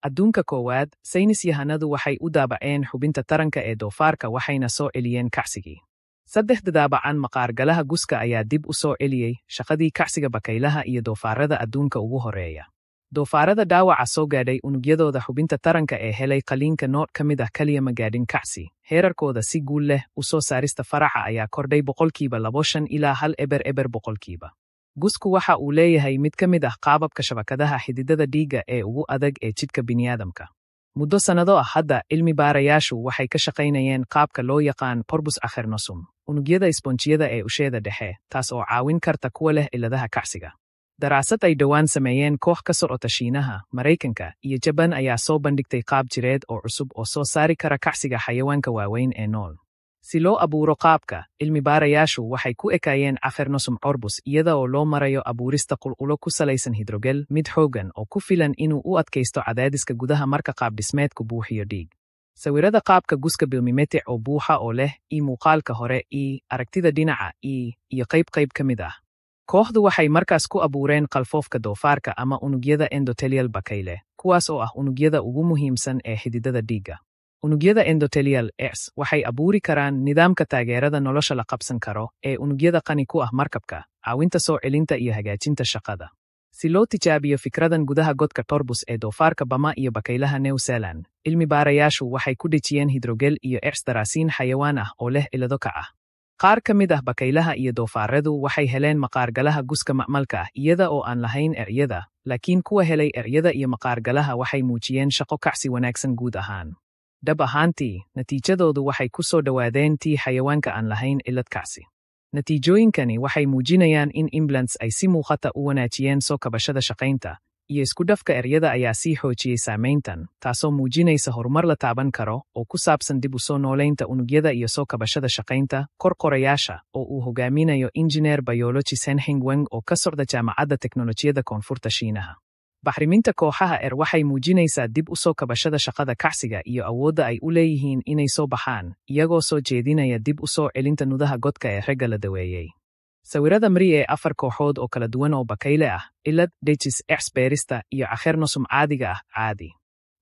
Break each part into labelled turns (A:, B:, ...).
A: Adduunka koowaad, saynis yahanadu waxay u daabaceen xubinta taranka ee doofaarka waxayna soo celiyeen kacsigii. Saddexda daabacan maqaargalaha guska ayaa dib u soo celiyey shaqadii kacsiga bakaylaha iyo doofaarada adduunka ugu horreeya. Doofaarada dhaawaca soo gaadhay unugyadooda xubinta taranka ee helay qaliinka nooc ka mid ah kaliya ma gaadhin kacsi. Heerarkooda si guul leh u soo saarista faraca ayaa kordhay 25% ilaa 100%. Gusku waxa uu leeyahay mid ka mid ah qaababka shabakadaha xididada dhiigga ee ugu adag ee jidhka bini'aadamka. Muddo sannado ah hadda, cilmi baarayaashu waxay ka shaqaynayeen qaabka loo yaqaan Porbus achernosum, unugyada isboonjiyada ee usheeda dhexe, taas oo caawin karta kuwa leh cilladaha kacsiga. Daraasad ay dhowaan sameeyeen koox ka socota Shiinaha, Maraykanka iyo Jabaan ayaa soo bandhigtay qaab jireed oo cusub oo soo saari kara kacsiga xayawaanka waaweyn ee nool. Si loo abuuro qaabka, cilmi baarayaashu waxay ku ekaayeen Achernosum corbus iyada oo loo marayo abuurista qulqulo ku salaysan hidrogel, mid xooggan oo ku filan inuu u adkaysto cadaadiska gudaha marka qaab dhismeedku buuxiyo dhiig. Sawirada qaabka guska biomimetic oo buuxa oo leh i muuqaalka hore, i aragtida dhinaca, i iyo qayb qayb ka mid ah. Kooxdu waxay markaas ku abuureen qalfoofka doofaarka ama unugyada endothelial bakayle, kuwaas oo ah unugyada ugu muhiimsan ee xididada dhiigga. Unugyada endothelial ECS waxay abuuri karaan nidaamka taageerada nolosha la qabsan karo ee unugyada qani ku ah markabka, caawinta soo celinta iyo hagaajinta shaqada. Si loo tijaabiyo fikradan gudaha godka torbus ee doofaarka Bama iyo bakaylaha New Zealand, cilmi baarayaashu waxay ku dhejiyeen hidrogel iyo ECS daraasiin xayawaan ah oo leh cillado kac ah. Qaar ka mid ah bakaylaha iyo doofaaradu waxay heleen maqaargalaha guska macmalka ah iyada oo aan lahayn eryada, laakiin kuwa helay eryada iyo maqaargalaha waxay muujiyeen shaqo kacsi wanaagsan guud ahaan. Dhab ahaantii, natiijadoodu waxay ku soo dhowaadeen tii xayawaanka aan lahayn cillad kacsi. Natiijooyinkani waxay muujinayaan in implants ay si muuqata u wanaajiyeen soo kabashada shaqaynta, iyo isku dhafka eryada ayaa sii xoojiyey saamayntan, taasoo muujinaysa horumar la taaban karo oo ku saabsan dib u soo noolaynta unugyada iyo soo kabashada shaqaynta. Korkorayaasha oo uu hogaaminayo injineer biology Senhing Weng oo ka socda Jaamacadda Teknolojiyadda Koonfurta Shiinaha. Baxriminta kooxaha waxay muujinaysaa dib u soo kabashada shaqada kacsiga iyo awoodda ay u leeyihiin inay soo baxaan, iyagoo soo jeedinaya dib u soo celinta nudaha godka ee ragga la daweeyey. Sawirada mri ee afar kooxood oo kala duwan oo bakayle ah, cillad, dhejis, ex beerista iyo achernosum caadiga ah caadi.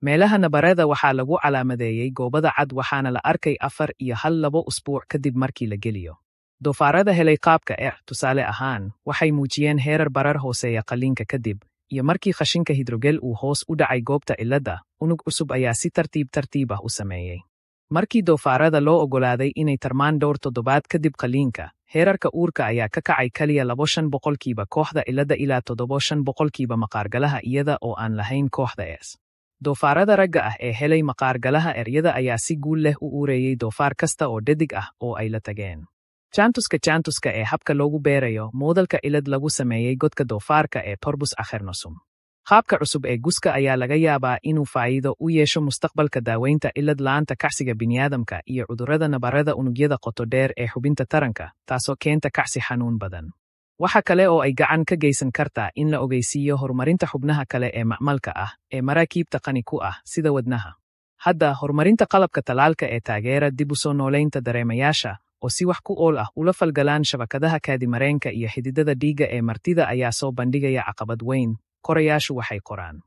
A: Meelaha nabarada waxaa lagu calaamadeeyey goobada cad waxaana la arkay 4 iyo 1 2 usbuuc kadib markii la geliyo. Doofaarada helay qaabka tusaale ahaan, waxay muujiyeen heerar barar hooseeya qalliinka kadib, iyo markii khashinka hidrogel uu hoos u dhacay goobta cilladda, unug cusub ayaa si tartiib tartiib ah u sameeyey. Markii doofaarada loo oggolaaday inay tarmaan dhowr toddobaad kadib qalliinka, heerarka uurka ayaa ka kacay kaliya 2.5% kooxda cilladda ilaa 7.5% maqaargalaha iyada oo aan lahayn kooxda S. Doofaarada ragga ah ee helay maqaargalaha eryada ayaa si guul leh u uureeyey doofaar kasta oo dhedig ah oo ay la tageen. Jaantuska jaantuska ee habka loogu beerayo moodalka cillad lagu sameeyey godka doofaarka ee Torbus achernosum. Qaabka cusub ee guska ayaa laga yaabaa inuu faa'iido u yeesho mustaqbalka daaweynta cillad la'aanta kacsiga bini'aadamka iyo cudurrada nabarada unugyada qoto dheer ee xubinta taranka, taasoo keenta kacsi xanuun badan. Waxa kale oo ay gacan ka geysan kartaa in la ogeysiiyo horumarinta xubnaha kale ee macmalka ah ee maraakiibta qani ku ah sida wadnaha. Hadda, horumarinta qalabka tallaalka ee taageera dib u soo noolaynta dareemayaasha oo si wax ku ool ah ula falgalaan shabakadaha kaadimareenka iyo xididada dhiigga ee martida ayaa soo bandhigaya caqabad weyn, qorayaashu waxay qoraan.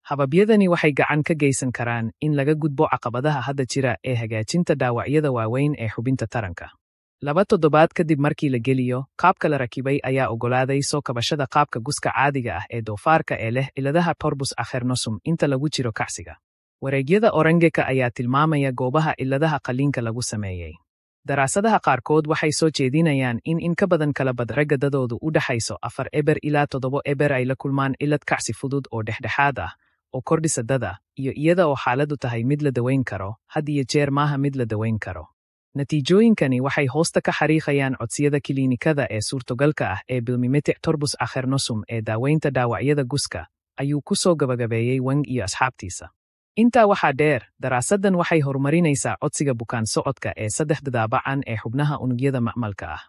A: Hababyadani waxay gacan ka geysan karaan in laga gudbo caqabadaha hadda jira ee hagaajinta dhaawacyada waaweyn ee xubinta taranka. 2 toddobaad kadib markii la geliyo, qaabka la rakibay ayaa oggolaaday soo kabashada qaabka guska caadiga ah ee doofaarka ee leh cilladaha Torbus achernosum inta lagu jiro kacsiga. Wareegyada orangeka ayaa tilmaamaya goobaha cilladaha qalliinka lagu sameeyey. Daraasadaha qaarkood waxay soo jeedinayaan in ka badan kala bad ragga dadoodu u dhaxayso 4.0 ilaa 7.0 ay la kulmaan cillad kacsi fudud oo dhexdhexaad ah oo kordhisa dada, iyo iyada oo xaaladdu tahay mid la daweyn karo, had iyo jeer maaha mid la daweyn karo. Natiijooyinkani waxay hoosta ka xariiqayaan codsiyada kiliinikada ee suurtogalka ah ee biomimetic Torbus achernosum ee daaweynta dhaawacyada guska, ayuu ku soo gabagabeeyey Wang iyo asxaabtiisa. Intaa waxaa dheer, daraasaddan waxay horumarinaysaa codsiga bukaan socodka ee saddexda daabacan ee xubnaha unugyada macmalka ah.